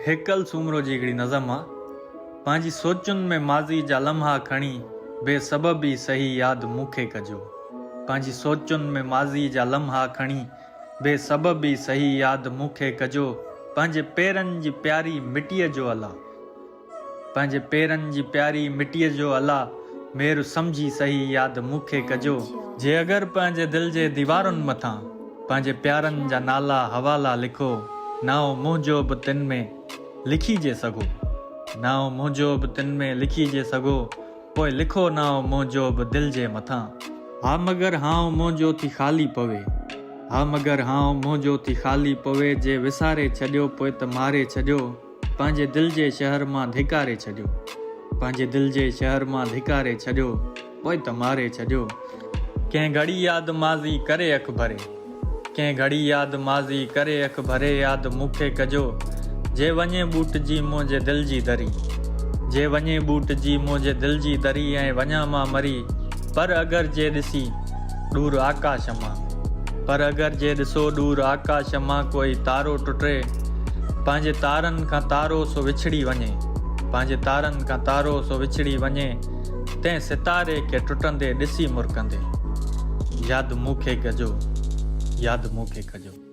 هيڪل سومرو جي هڪڙي نظم آ. پنهنجي سوچن ۾ ماضي جا لمحا کڻي بي سبب ئي سهي ياد مون کي ڪجو. پنهنجي سوچن ۾ ماضي جا لمحا کڻي بي سبب ئي سهي ياد مون کي ڪجو. پنهنجي پيرن جي پياري مٽيء جو الا. پنهنجي پيرن جي پياري مٽيء جو الا مير سمجهي سهي ياد مون کي ڪجو. جي اگر پنهنجي دل جي ديوارن مٿان پنهنجي پيارن جا نالا حوالا لکو نانء منهنجو به تن ۾ لکي جي سگهو نانء منهنجو به تن ۾ لکي جي سگهو پوء لکو نانء منهنجو به دل جي مٿان. ها مگر هانء منهنجو ٿي خالي پوي ها مگر هانء منهنجو ٿي خالي پوي جي وساري ڇڏيو پوء ته ماري ڇڏيو پنهنجي دل جي شهر مان ڌڪاري ڇڏيو پنهنجي دل جي شهر مان ڌڪاري ڇڏيو پوء ته ماري ڇڏيو. ڪنهن گهڙي ياد ماضي ڪري اک ڀري. ڪنهن گهڙي ياد ماضي ڪري اک ڀري ياد مون کي ڪجو جي وڃي ٻوٽجي منهنجي دل جي دري جي وڃي ٻوٽجي منهنجي دل جي دري ۽ وڃان مان مري پر اگر جي ڏسي ڏور آڪاش مان پر اگر جي ڏسو ڏور آڪاش مان ڪوئي تارو ٽٽي پنهنجي تارن کان تارو سو وڇڙي وڃي پنهنجي تارن کان تارو سو وڇڙي وڃي تنهن ستاري کي ٽٽندي ڏسي مرڪندي ياد مون کي ڪجو ياد مون کي ڪجو.